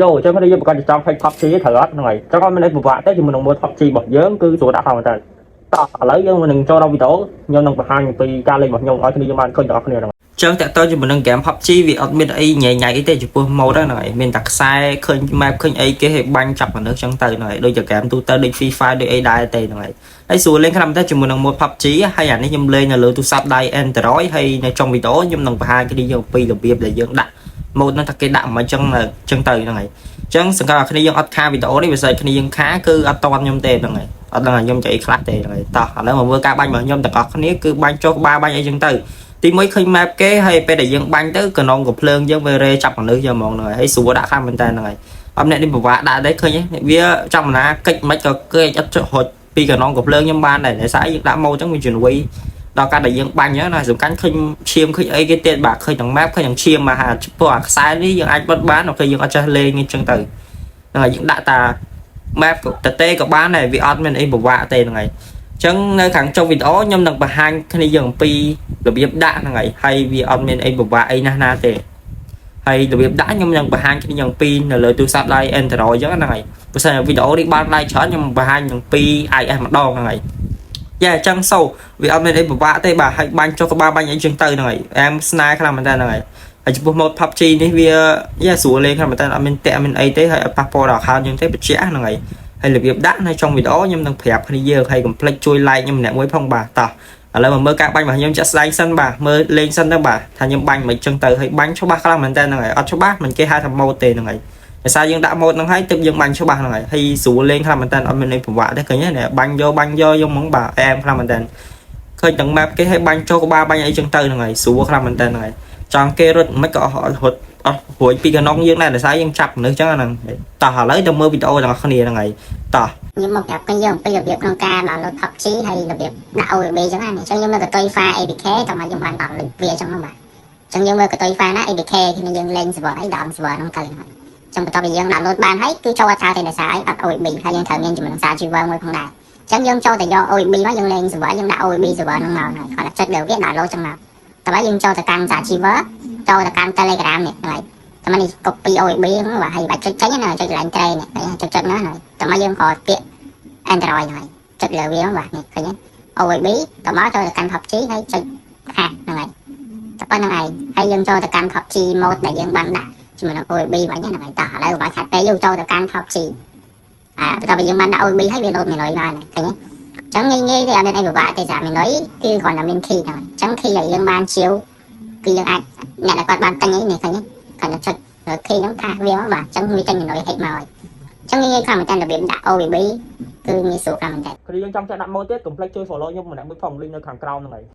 យោអញ្ចឹងយើងប្រកាសចង់ hack PUBG ត្រូវអត់ហ្នឹងហើយអញ្ចឹងអត់មានអីពិបាកទេជាមួយនឹង mod PUBG របស់យើងគឺស្រួលដាក់ផងមែនតើតោះឥឡូវយើងនឹងចូលដល់វីដេអូខ្ញុំនឹងបង្ហាញអំពីការលេងរបស់ខ្ញុំឲ្យគ្នាយើងបានឃើញទាំងអស់គ្នាហ្នឹង ចឹងតាក់ទងជាមួយនឹង game PUBG វាអត់មានអីញ៉ៃញ៉ៃអីទេចំពោះ mod ហ្នឹងហើយមានតែខ្សែឃើញ map ឃើញអីគេឲ្យបាញ់ចាប់មនុស្សចឹងទៅហ្នឹងហើយដូចជា game ទូទៅដូច Free Fire ដូចអីដែរទេហ្នឹងហើយហើយស្រួលលេងខ្លាំងមែនតើជាមួយនឹង mod PUBG ហើយអានេះខ្ញុំលេងនៅលើទូរស័ព្ទដៃ Android ហើយនៅចុងវីដេអូខ្ញុំនឹងបង្ហាញគ្នាយើងអំពីរបៀបដែលយើងដាក់ mod ហ្នឹងថាគេដាក់មិនចឹងចឹងទៅហ្នឹងហើយចឹងសង្ឃឹមថាគ្នាយើងអត់ខាវីដេអូនេះបើស្អីគ្នាយើងខាគឺអត់តន់ខ្ញុំទេហ្នឹងហើយអត់ដឹងថាខ្ញុំចៃខ្លះទេហ្នឹងហើយតោះឥឡូវមកមើលការបាញ់របស់ខ្ញុំទាំងអស់គ្នាគឺបាញ់ចុះក្បាលបាញ់អីចឹងទៅ ទីមួយឃើញ map គេហើយពេលដែលយើងបាញ់ទៅកណងកំភ្លើងយើងវារេចាប់មនុស្សយកហ្មងហ្នឹងហើយហើយស្រួលដាក់ខាងមែនតើហ្នឹងហើយអត់អ្នកនេះពិបាកដាក់ទេឃើញទេវាចំណាកិច្ចមិនក៏គេអត់ចុះរត់ពីកណងកំភ្លើងខ្ញុំបានដែរដោយសារយើងដាក់ម៉ូចឹងវាជំនួយដល់ការដែលយើងបាញ់ហ្នឹងណាសំខាន់ឃើញឈាមឃើញអីគេទៀតបាទឃើញទាំង map ឃើញទាំងឈាមមកហាព្រោះអាខ្សែនេះយើងអាចបិទបានអូខេយើងអត់ចេះលេងអញ្ចឹងទៅហ្នឹងហើយយើងដាក់តា map តទេក៏បានដែរវាអត់មានអីពិបាកទេហ្នឹងហើយចឹងនៅខាងចុងវីដេអូខ្ញុំនឹងបង្ហាញគ្នាយើងអំពីរបៀបដាក់ហ្នឹងហើយហើយវាអត់មានអីពិបាកអីណាស់ណាទេហើយរបៀបដាក់ខ្ញុំនឹងបង្ហាញគ្នាយើងអំពីនៅលើទូរស័ព្ទដៃ Android ចឹងហ្នឹងហើយបើសិនជាវីដេអូនេះបាន like ច្រើនខ្ញុំបង្ហាញនឹងពី iOS ម្ដងហ្នឹងហើយយ៉ាអញ្ចឹងសូវាអត់មានអីពិបាកទេបាទហើយបាញ់ចុះក្បាលបាញ់អីចឹងទៅហ្នឹងហើយអែមស្នេហ៍ខ្លាំងមែនតើហ្នឹងហើយហើយចំពោះ mod PUBG នេះវាយ៉ាស្រួលលេងខ្លាំងមែនតើអត់មានតាក់មានអីទេហើយអត់ប៉ះពាល់ដល់ account យើងទេបញ្ជាក់ហ្នឹងហើយហើយរបៀបដាក់នៅចុងវីដេអូខ្ញុំនឹងប្រាប់គ្នាយើងហើយកុំភ្លេចជួយ like ខ្ញុំម្នាក់មួយផងបាទតោះឥឡូវមកមើលការបាញ់របស់ខ្ញុំចាក់ស្ដែងសិនបាទមើលលេងសិនទៅបាទថាខ្ញុំបាញ់មិនចឹងទៅហើយបាញ់ច្បាស់ខ្លាំងមែនតើហ្នឹងហើយអត់ច្បាស់មិនគេហៅថា mod ទេហ្នឹងហើយដោយសារយើងដាក់ mod ហ្នឹងហើយទើបយើងបាញ់ច្បាស់ហ្នឹងហើយហើយស្រួលលេងខ្លាំងមែនតើអត់មានអីពិបាកទេឃើញទេបាញ់យកបាញ់យកយកហ្មងបាទអែមខ្លាំងមែនតើឃើញទាំង map គេឲ្យបាញ់ចូលក្បាលបាញ់អីចឹងទៅហ្នឹងហើយស្រួលខ្លាំងមែនតើហ្នឹងហើយចង់គេរត់មិនក៏អស់រត់អស់រួចពីកណ្ដុងយើងដែរដោយសារយើងចាប់មនុស្សចឹងហ្នឹងតោះឥឡូវទៅមើលវីដេអូទាំងអស់គ្នាហ្នឹងហើយតោះ ខ្ញុំមកប្រាប់គ្នាយើងអំពីរបៀបក្នុងការ download PUBG ហើយរបៀបដាក់ OEB ចឹងណាអញ្ចឹងយើងមើលកន្ទុយ file APK តោះមកយើងបាន download វាចឹងហ្នឹងបាទអញ្ចឹងយើងមើលកន្ទុយ file ណា APK គ្នាយើងលេង server អី down server ហ្នឹងទៅហ្នឹងអញ្ចឹងបន្ទាប់ពីយើង download បានហើយគឺចូលអត់ថាទេដោយសារអីអត់ OEB ហើយយើងត្រូវមានចំនួន server មួយផងដែរអញ្ចឹងយើងចូលតែយក OEB មកយើងលេង server យើងដាក់ OEB server ហ្នឹងមកហើយគាត់ចុចលើវា download ចឹងមកតើបើយើងចូលទៅកាន់ server ចូលទៅកាន់ Telegram នេះហ្នឹងហើយតែមកនេះ copy OEB ហ្នឹងបាទហើយបាច់ចុចចេញណាចុចកន្លែង tray នេះចុចចុចណាហើយតើមកយើងក៏ពាក្យ Android ហើយចុចលើវាបាទនេះឃើញទេ OEB តមកចូលទៅកាន់ PUBG ហើយចុចហាហ្នឹងហើយតែប៉ុណ្្នឹងឯងហើយយើងចូលទៅកាន់ PUBG mode ដែលយើងបានដាក់ជាមួយនឹង OEB វិញហ្នឹងហើយតោះឥឡូវបើខាត់ពេលយើងចូលទៅកាន់ PUBG អាបន្ទាប់ពីយើងបានដាក់ OEB ហើយវាលោត menu មកហើយឃើញទេចឹងងាយងាយទេអត់មានអីពិបាកទេចា menu គឺគ្រាន់តែមាន key ហ្នឹងចឹង key ដែលយើងបានជាវគឺយើងអាចអ្នកដែលគាត់បានទិញអីនេះឃើញទេគ្រាន់តែចុចលើ key ហ្នឹងថាវាមកបាទចឹងវាចេញ menu hack មកហើយចឹងងាយងាយខ្លាំងមែនតើរបៀបដាក់ OEB គឺងាយស្រួលខ្លាំងមែនតើ គ្នាយើងចង់ចេះដាក់ mod ទៀតកុំភ្លេចជួយ follow ខ្ញុំម្នាក់មួយផង link នៅខាងក្រោមហ្នឹងហើយ។